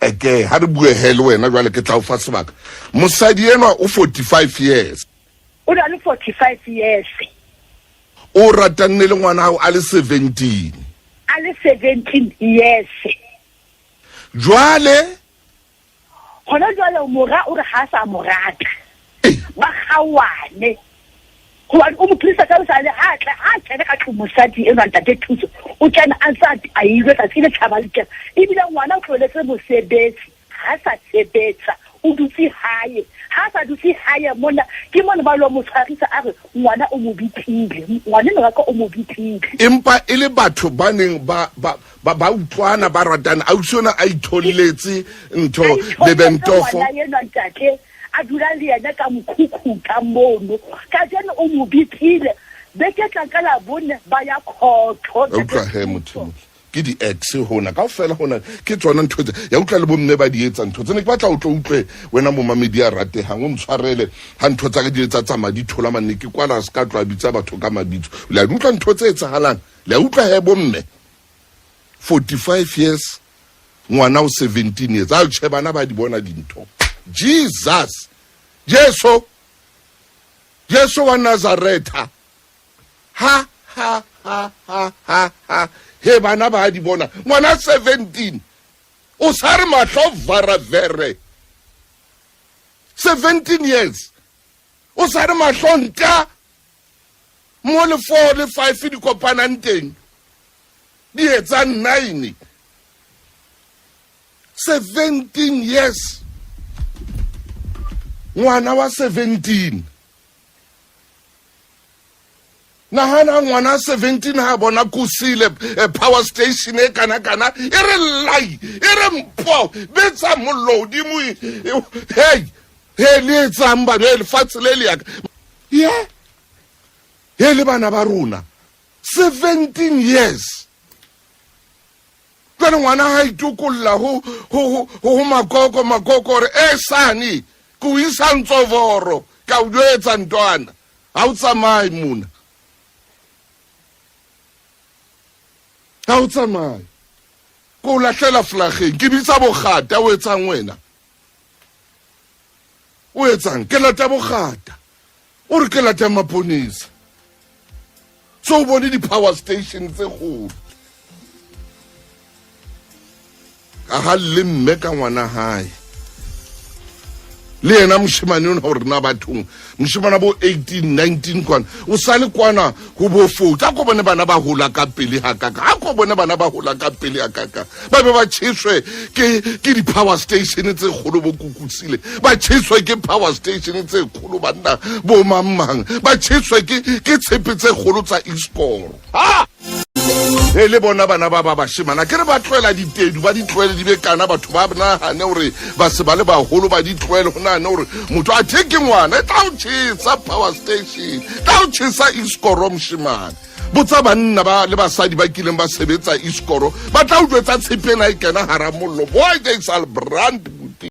Eke ha re bue he le wena jwale ke tla o fa sebaka. Mosadi enwa o 45 years. O na le 45 years. O ratanne le ngwana hao a le 17. A le 17 years. Jwale Gona jwale mora o re ga a sa mo rata. Ba gawane. Gobane o mo phedisa ka bosale ha tla ha kene ka tlong mosadi enwa ntate Thuso o kena a ntse a ilwe tsatsi le tjhaba le kena ebile ngwana o tlohelletse mosebetsi ha sa sebetsa o dutse hae ha sa dutse hae mona ke mona ba lo mo tshwarisa a re ngwana o mo bitsile ngwana enwa ka o mo bitsile empa e le batho ba neng ba ba ba ba utlwana ba ratana ausi ona a itholletse ntho lebentofo ngwana enwa ntate a dula le yena ka mokhukhu ka mono kajeno o mo bitsile beke tlang ka labone ba ya khotho utlwa he motho ke di-ex gona kao fela gona ke tsona ntho tse ya utlwa le bomme ba di etsa ntho tsene ke batla o tlo utlwe wena momamedi a rategang o ntshwarele ga ntho tsa ka di etsa tsamaya di thola manne ke kwala se ka tlo a bitsa batho ka mabitso le a di utlwa ntho tse etsagalang le a utlwa he bomme 45 years ngwana o 17 years a tjhe bana ba di bona dintho jesus jesu jesu wa nazaretha ha ha ha ha ha ha he bana ba di bona ngwana 17 o sa re mahlo varavere 17 years o sa re mahlo nta mo le 4 le 5 di kopanang teng di etsa 9 17 years ngwana wa 17 nagana ngwana 17 ha bona kusile eh, power station e kana kana e re lai e re mpho betsa mollo godimo e, e, hey he le etsang bano e lefatshe le le yaka ye he le bana ba rona 17 years jale ngwana ga itokolla go go makoko makoko gore e sane ke o isa ntsovoro ka o jwetsa ntwana ga o tsamaye mona ga o tsamaye ko o latlhela flageng ke bitsa bogata o etsang wena o etsang ke lata bogata o re ke lata maponesa so o bone di-power station tse golo a ga le mme ka ngwana gae le yena moshemane ona gore na bathong moshemane bo 18 19 kwana o sale kwana go bo fouta a ko bone bana ba gola ka pele ga kaka a ko bone bana ba gola ka pele ga kaka ba be ba cheswe ke ke di-power station tse kgolo bo kukusile ba cheswe ke power station tse kgolo banna bo mang-mang ba cheswe ke ke tshepe tse kgolo tsa iscoro ha e le bona bana ba ba bashemana ke re ba tlohela ditedu ba di tlohele di be kana batho ba nagane gore ba se ba le bagolo ba di tlohele go nagane gore motho a the ke ngwana e tla o chesa power station tla o chesa iscoro moshemane botsa banna ba le basadi ba kileng ba sebetsa iskoro ba tla utlwetsa tshepena e kena gara mollo boy they shall brand.